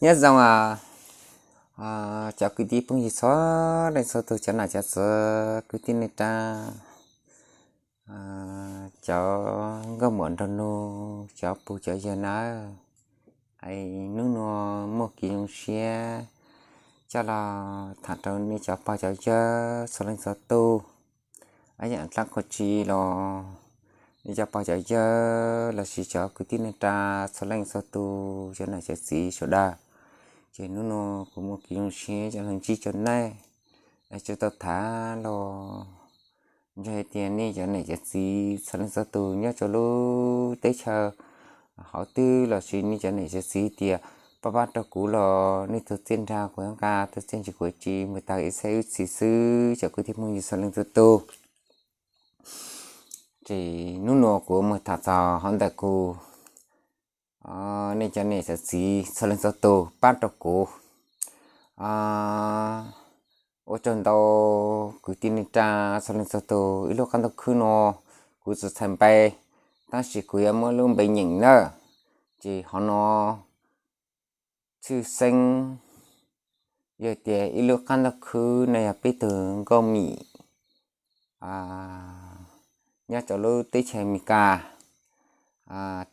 Nyob zoo, cov kwv tij phooj ywg txhua leej txhua tus, cov nam cov txwv, kwv tij neej tsa, cov nkauj muam nraug nus, cov pug cov yawg nawb. Hnub nuav muaj kev zoo siab coj los tham rau nej cov pog cov yawg txhua leej txhua tus. Yaam dlaab qhov tsi los nej cov pog cov yawg lossis cov kwv tij neej tsa txhua leej txhua tus, cov nam cov txwv sawv daws, ces hnub nuav kuv muaj kev zoo siab coj los ntsib rau nej, tsuas tau tham los ntseeg hais tias nej cov nam cov txwv txhua leej txhua tus nyob rau lub teb chaws hauv twg lossis nej cov nam cov txwv tias pab pab rau kuv los nej tug txiaj nra kuv nqa, tug txiaj ntsim kuv tsi, mus tag ib txhiab ib txhis xwb cov kwv tij phooj ywg txhua leej txhua tus. Ces hnub nuav kuv mus tham txog hauv ntawm kuv, nej cov nam cov txwv txhua leej txhua tus pab rau kuv. Ua tsaug ntau kwv tij neej tsa txhua leej txhua tus, ib lub qab ntuj khwb nuav kuv tsis txhais npe, tab sis kuv yuav muab lub npe nyeem na. Ces hov no tshwj xeeb yog tias ib lub qab ntuj khwb no yog peb tug nkauj mim nyob rau lub teb chaws Amelikas,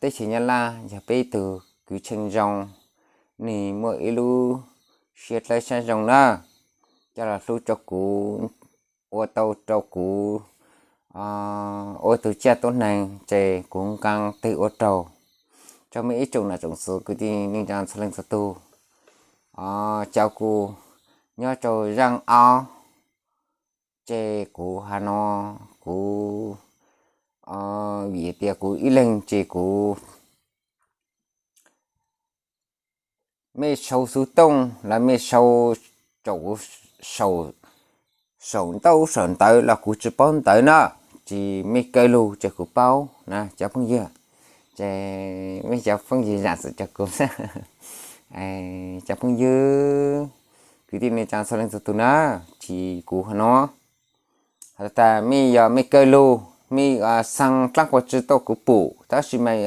teb chaws Nyab Laj, yog peb tug kwv Tsheej Zoo, nws muaj ib lub siab dlawb siab zoo na, coj los hlub rau kuv, ua tau rau kuv ua tug tsiaj tuab neeg, ces kuv nqaa teg ua raug rau mej ib tsoom nam tsoom txwv kwv tij neej tsa txhua leej txhua tus, coj kuv nyob rau zaaj aub, ces kuv hov no, kuv, vim tias kuv ib leeg ces kuv, mej sau xov tooj los mej sau, sau ntaub sau ntawv los kuv tsis paub ntawv na, ces mej kaw lug ces kuv paub na cov phooj ywg. Ces mej cov phooj ywg zaam txim rau kuv, cov phooj ywg kwv tij neej tsa txhua leej txhua tus na, ces kuv hov no, has tas mej yog mej kaw lug, mej xaa dlaab qhuas tsi tau kuv pum, tab sis mas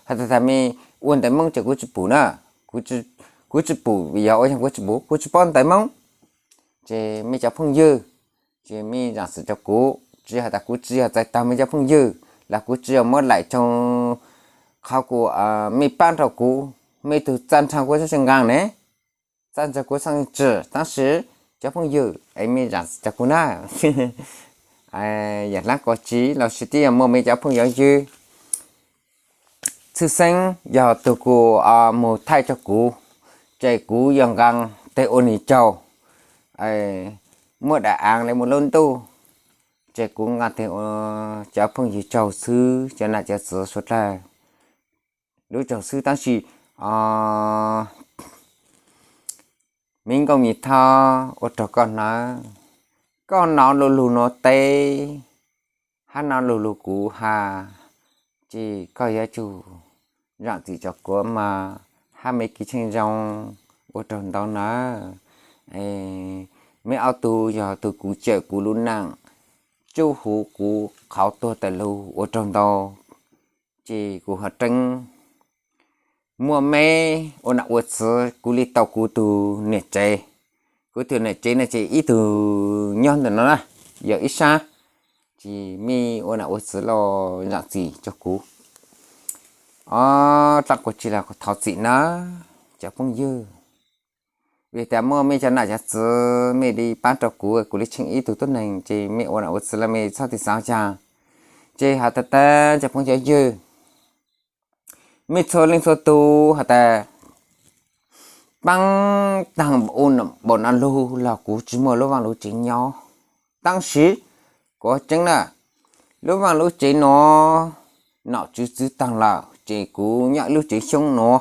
has tas mej ua ntawv Moob ces kuv tsis pum na, kuv tsis pum, yog ua caag kuv tsis pum, kuv tsis paub ntawv Moob. Ces mej cov phooj ywg, ces mej zaam txim rau kuv, tsi has tas kuv tsi yog txais tag mej cov phooj ywg los kuv tsi yog muab laim rau qhov kuv, mej paab rau kuv, mej tug txaj nrhav kuv txhaj nqaa ne, txaj nrhav kuv txhaj tsim, tab sis cov phooj ywg es mej zaam txim rau kuv na. Yaam dlaab qhov tsi los sis twb yog muaj mej cov phooj ywg tshwj xeeb yog tug kuv mus thaij rau kuv, ces kuv yog nqaa teg ua nwg tsaug, muaj daim aav le muaj lub ntuj, ces kuv nqaa teg ua cov phooj ywg tsaug xwb, cov nam cov txwv suav dlawg lub tsaug xwb, tab sis miv nkauj miv thoj ua raug koj hnov, koj hnov lu lug nuav teb, hab hnov lu lug kuv has, ces koj yuav tsum zaam txim rau kuv mas, hab mej kwv Tsheej Zoo ua raug ntau nawb. Mej ob tug yog tug kuv cawm kuv lub neej, tsuj huv kuv qhov tuag tas lug ua raug ntau, ces kuv hov reeb muaj mej ua nam ua txwv kuv le tau kuv tug niam tsev. Kuv tug niam tsev no ces ib tug nyob ntawm no na, yog ib sab, ces mej ua nam ua txwv los zaam txim rau kuv. Ob dlaab qhov tsi los thov txim na cov phooj ywg, vim tas muaj mej cov nam cov txwv mej le paab rau kuv, kuv le tsheej ib tug tuab neeg, ces mej ua nam ua txwv los mej txhob txhawj xaav caag. Ces has tas tas cov phooj cov ywg, mej txhua leej txhua tug has tas paab taag npaum no lug los kuv tsi muaj lub vaaj lub tsev nyob, tab sis kuv tseeb na, lub vaaj lub tsev no nom tswv txwv taag lawm ces kuv nyob lub tsev xyoob nuav.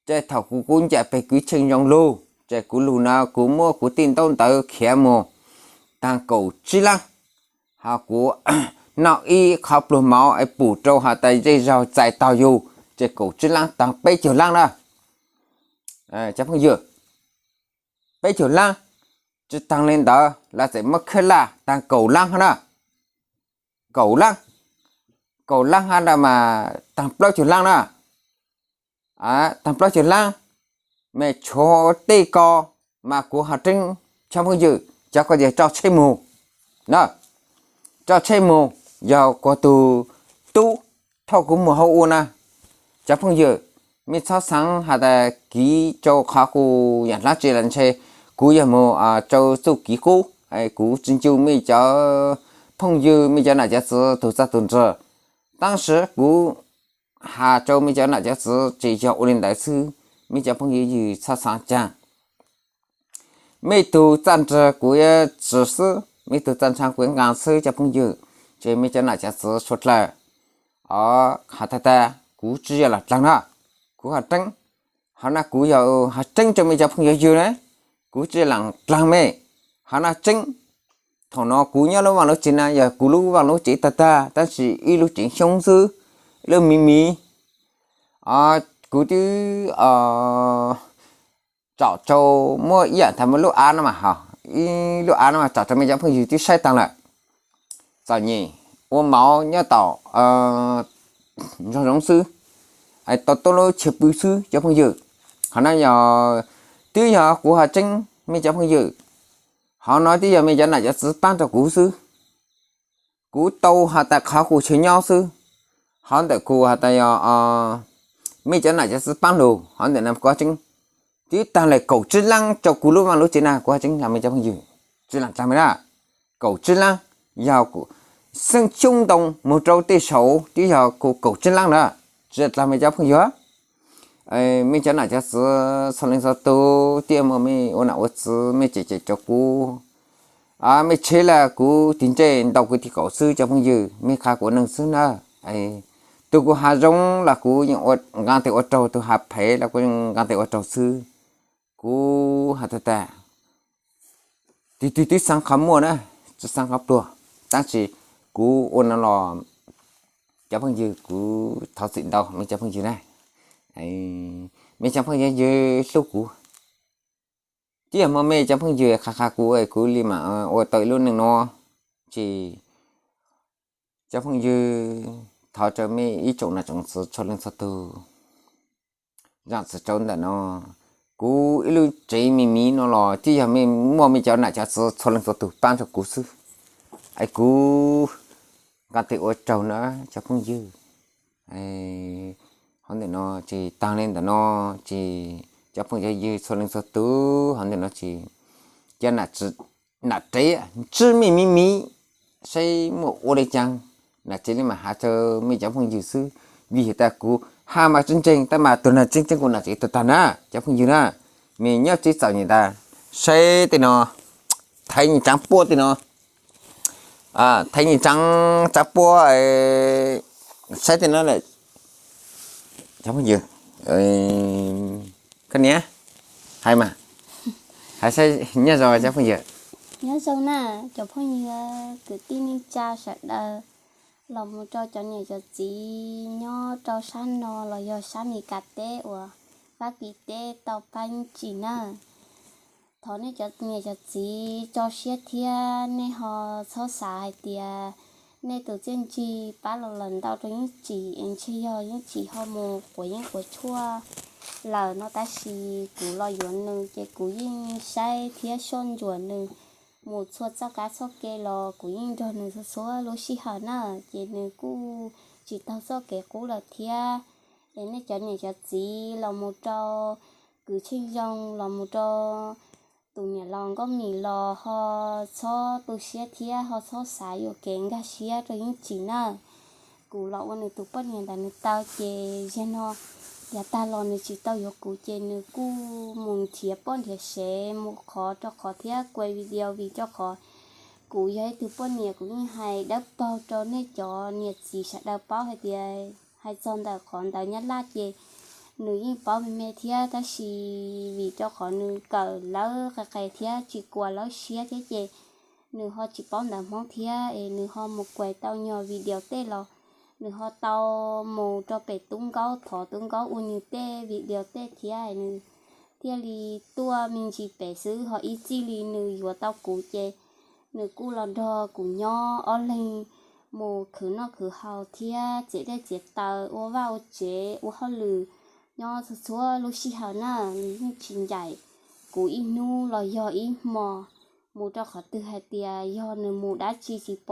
Ces thaum kuv, kuv ncaim peg kwv Tsheej Zoo lug, ces kuv lug na kuv muab kuv tej ntaub ntawv khiav mus taag kaum tsib laab, ho kuv noj ib qhov pluag mov es pum rau has tas zej zog txais tog yug, ces kaum tsib laab taag peb caug laab na. Cov phooj ywg, peb caug laab, tsi taag le ntawd los txawm muab khab laj taag kaum laab hab na, kaum laab, kaum laab hab na mas taag plaub caug laab na, taag plaub caug laab, mej tshuav tej ko mas kuv ho tseeb cov phooj ywg, cov ko ces tso tsheb mus na, tso tsheb mus, yog kuv tus tub thauj kuv mus hauv ua na. Cov phooj ywg, mej txhob xaav has tas kiv rau qhov kuv yaam dlaab tsi los ntshe kuv yog mus rau txuj kiv qub, kuv tsi ncu mej cov phooj ywg, mej cov nam cov txwv tug txaj tug nrag. Tab sis kuv has rau mej cov nam cov txwv tsis yog ua li ntawd xwb, mej cov phooj ywg txhob xaav caag. Mej tug txaj nrag kuv yuav tsi xwb, mej tug txaj nrag kuv yuav nqaa xwb cov phooj ywg, ces mej cov nam cov txwv suav dlawg os, has tas tas kuv tsi yog lam dlaag na, kuv ho tseeb. Hov na kuv yog ho tseeb rau mej cov phooj ywg na, kuv tsi lam dlaag mej. Hov na tseeb, thaum no kuv nyob lub vaaj lub tsev na yog kuv lub vaaj lub tsev tag tag, tab sis ib lub tsev xyoob xwb, lub miv miv. Kuv twb tsom rau, muab ib yaam thaum muaj lub av no mas, ib lub av no mas tsom rau mej cov phooj ywg twb saib taag lawm. Txom nyem ua mauv nyob tom nroog zoov xwb, tau tuab lub chaw pw xwb cov phooj ywg. Hov no yog, twb yog kuv ho tseeb mej cov phooj ywg, hov no twb yog mej cov nam cov txwv paab rau kuv xwb. Kuv tau has tas qhov kuv chaw nyob xwb, hov ntawm kuv has tas yog mej cov nam cov txwv paab lug, hov ntawm no kuv ho tseeb. Twb taag lawm kaum tsib laab rau kuv lub vaaj lub tsev na kuv ho tseeb os mej cov phooj ywg, tsi lam dlaag mej na. Kaum tsib laab, yog xeeb xyoob ntoo moog rau tej saud twb yog kuv kaum tsib laab na, tsi dlaag mej cov phooj ywg. Mej cov nam cov txwv txhua leej txhua tug, thiaj muaj mej ua nam ua txwv mej cem cem rau kuv, mej tshev lawm kuv tig ntsej ntaus kuv tig kaum xwb cov phooj ywg, mej qha kuv ua neeg xwb na. Tug kuv has zoo los kuv yeej nqaa tes ua raug, tug has phem los kuv yeej nqaa tes ua raug xwb. Kuv has tag tag, tug twg twb xaav qhov muaj na, tsi xaav qhov pluag, tab sis kuv ua no los cov phooj ywg kuv thov txim ntau mej cov phooj ywg na. Mej cov phooj ywg hlub kuv, twb yog muaj mej cov phooj ywg qha qha kuv, kuv li mam ua tau ib lub neej no. Ces cov phooj ywg, thov rau mej ib tsoom nam tsoom txwv txhua leej txhua tug, zaam txim rau ntawm no. Kuv ib lub tsev miv miv no los twb yog mej muaj mej cov nam cov txwv txhua leej txhua tug paab rau kuv xwb, es kuv nqaa tes ua raug na cov phooj ywg. Hov ntawm no ces taag le ntawm no, ces cov phooj cov ywg txhua leej txhua tug, hov ntawm no ces cov nam tsev ntsib mej miv miv saib muaj ua le caag, nam tsev li mam has rau mej cov phooj ywg xwb, vim has tas kuv has mas tseeb tseeb, tab mas tug nam tseeb tseeb kuv nam tsev tag tag na cov phooj ywg na. Mej nyob tsev txom nyem tas, saib tej no, thaiv nyem tsaav puab tej no, thaiv nyem tsaav, tsaav puab, saib tej no lawm. Cov phooj ywg, koj niam, hais mas, hais saib nyob zoo cov phooj ywg. Nyob zoo na cov phooj ywg kwv tij neej tsa sawv daws, los mus rau cov niam cov txiv nyob rau sab no los yog sab Mes Kas teb uas Fab Kis teb tau pab Yeej Tsim na. Thov nej cov niam cov txiv tso siab thiab nej ho txhob xav hais tias nej tus txiaj ntsig pab los lawm ntau rau Yeej Tsim es ntshe yog Yeej Tsim ho mus quav yeeb quav tshuaj lawm no, tab sis kuv los yuav nws ces kuv yeej saib thiab soj ntsuam nws mus txhua txoj kab txoj ke los kuv yeej nrog nws txhua txhua lub sij hawm na, ces nws kuj tsis taug txoj kev qub lawm thiab. Es nej cov niam cov txiv los mus rau kwv Tsheej Zoo los mus rau tus niam laus Nkauj Mim los ho txhob tu siab thiab ho txhob xav yuam kev nkag siab rau Yeej Tsim na. Kuv los ua nws tus poj niam ntawm nws taw ces zaum no yav tag los nws tsis tau yuav kuv ces nws kuj mus nrhiav poj nrhiav sev mus qhov rau qhov thiab kuas video vim rau qhov kuv yog ib tug poj niam kuv yeej hais dawb paug rau nej cov niam txiv sawv daws paub hais tias hais txog ntawm qhov ntawv Nyab Laj ces nws yeej paub me me thiab, tab sis vim rau qhov nws kawm lawv qe qe thiab tsis kuas lawv siab thiab ces nws ho tsis paub ntawv Hmoob thiab es nws ho mus kuas tau nyuag video tej los nws ho tau mus rau pem Tub Nkaub thov Tub Nkaub ua nws tej video tej thiab nws thiaj li tuaj me ntsis pem xwb, ho ib txij li nws yuav tau kuv ces nws kuj los nrog kuv nyob ob leeg mus khwv noj khwv haus thiab txiav dej txiav taws ua vaj ua tsev ua hauj lwm nyob txhua txhua lub sij hawm na, nws yeej tsis ncaim kuv ib hnub los yog ib hmo mus rau qhov twg hais tias yog nws mus dab tsi tsis pom.